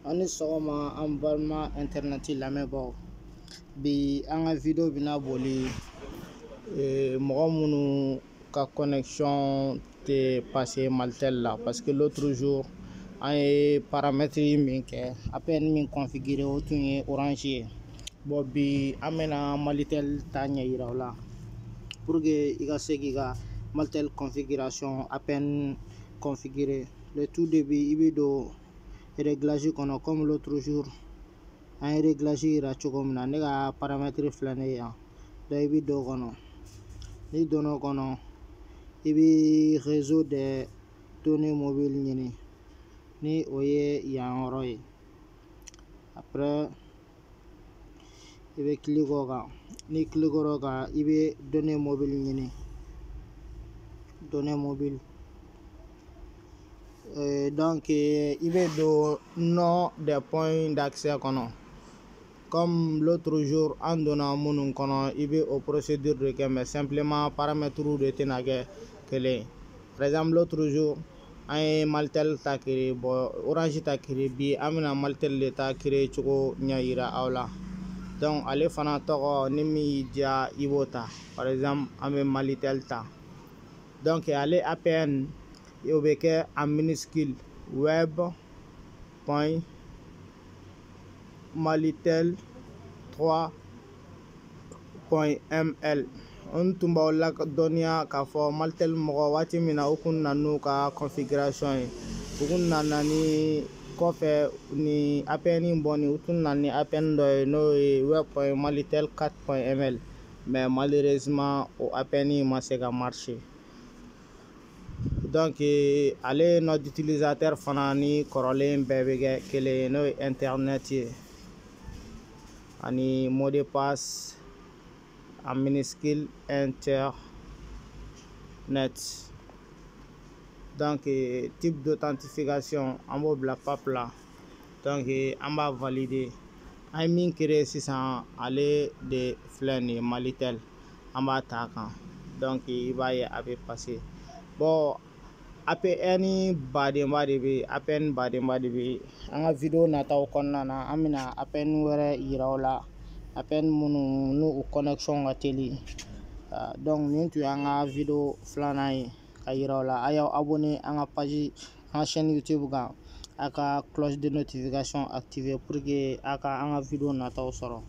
Aw ni sɔgɔma, an balima internet lamɛnbaaw. Bi an ka vidéo bɛna boli mɔgɔ minnu ka connexion tɛ passer Malitel la, parce que l'autre jour an ye paramètre min kɛ, APN min configurer, o tun ye Orange ye. Bon, bi an bɛna Malitel ta ɲɛ yira o la, pour que i ka se k'i ka Malitel configuration APN configurer. Le tout début, i bɛ don réglage kɔnɔ, comme l'autre jour an ye réglage yira cogo min na. Ne ka paramètre filɛ nin ye yan. Donc i bɛ don o kɔnɔ. N'i donna o kɔnɔ, i bɛ réseau des données mobiles ɲini, ni o ye yan yɔrɔ ye. Après, i bɛ cliquer o kan. N'i cliquer o kan, i bɛ données mobiles ɲini, données mobiles. Donc i bɛ don nom des points d'accès kɔnɔ, comme l'autre jour an donna minnu kɔnɔ. I bɛ o procédure de kɛ, mais simplement paramètres de tɛna kɛ kelen ye. Par exemple, l'autre jour an ye Malitel ta créer, bon, Orange ta créer. Bi an bɛna Malitel de ta créer cogo ɲɛ yira aw la. Donc ale fana tɔgɔ, ni min y'i diya, i b'o ta. Par exemple, an bɛ Malitel ta. Donc ale APN, o bɛ kɛ en minuscule: web.malitel3.ml. N tun b'aw ladɔnniya k'a fɔ Malitel mɔgɔ, waati min na u kun nana n'u ka configuration ye, u kun nana ni kɔfɛ ni APN bɔ ni u tun nana ni APN dɔ ye, n'o ye web.malitel4.ml, mais malheureusement o APN ma se ka marcher. Donc ale nom d'utilisateur fana ni kɔrɔlen bɛɛ bɛ kɛ kelen ye, n'o ye internet ye, ani mot de passe en minuscule internet. Donc type d'authentification, an b'o bila PAP la. Donc an b'a valider. An ye min créer sisan, ale de filɛ nin ye, Malitel. An b'a ta kan. Donc i b'a ye a bɛ passer. Bon, APN badenba de bɛ yen, APN badenba de bɛ yen. An ka vidéo nataw kɔnɔna na, an bɛna APN wɛrɛ yira aw la, APN minnu n'u connexion ka teli. Donc nin tun y'an ka vidéo filanan ye ka yira aw la. A y'aw abonner an ka page, an ka chaîne YouTube kan, a ka cloche de notification activer pour que a ka an ka vidéo nataw sɔrɔ.